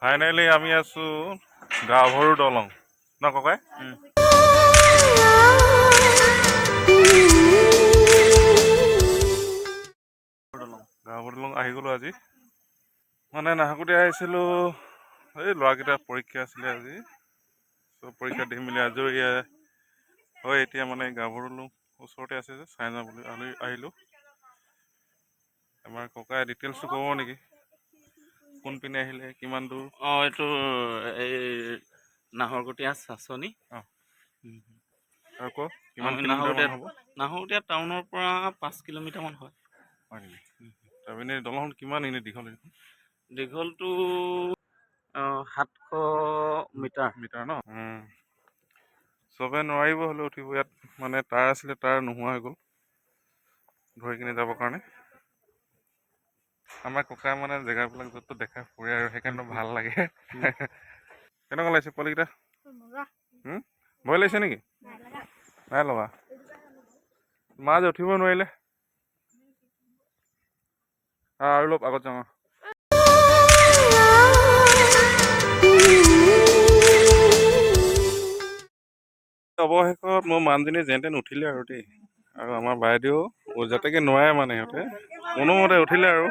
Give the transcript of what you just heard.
Finally আমি আছো গাভৰু দলং ন ককাই? গাভৰু দলং আহি গ'লো আজি। মানে নাহৰকটীয়া আহিছিলোঁ, এই ল'ৰাকেইটা পৰীক্ষা আছিলে আজি। চ' পৰীক্ষা দি মেলি আজৰি হয় এতিয়া মানে গাভৰু দলং ওচৰতে আছে যে চাই যাওঁ বুলি আহিলোঁ। আমাৰ ককাই ডিটেইলছটো ক'ব নেকি, কোনপিনে আহিলে, কিমান দূৰ? অঁ, এইটো এই নাহৰকটীয়া চাচনি। আৰু ক কিমান কিলোমিটাৰ হ'ব? নাহৰকটীয়া টাউনৰ পৰা 5 কিলোমিটাৰমান হয়। হয় নেকি? তাৰপিনে এনেই দলংখন কিমান এনেই দীঘল এইখন? দীঘলটো 700 মিটাৰ। মিটাৰ ন। চবে নোৱাৰিব হ'লেও উঠিব। ইয়াত মানে তাঁৰ আছিলে, তাঁৰ নোহোৱা হৈ গ'ল ধৰি কিনে যাবৰ কাৰণে। আমাৰ ককাই মানে জেগাবিলাক য'ত ত'ত দেখাই ফুৰে আৰু সেইকাৰণে ভাল লাগে। কেনেকুৱা লাগিছে পোৱালিকেইটা? ভয় লাগিছে নেকি? নাই লগা। মা যে উঠিব নোৱাৰিলে। আৰু অলপ আগত যাওঁ। অৱশেষত মোৰ মানুহজনী যেন তেন উঠিলে আৰু দেই। আৰু আমাৰ বাইদেউ যাতেকে নোৱাৰে, মানে সিহঁতে কোনোমতে উঠিলে আৰু।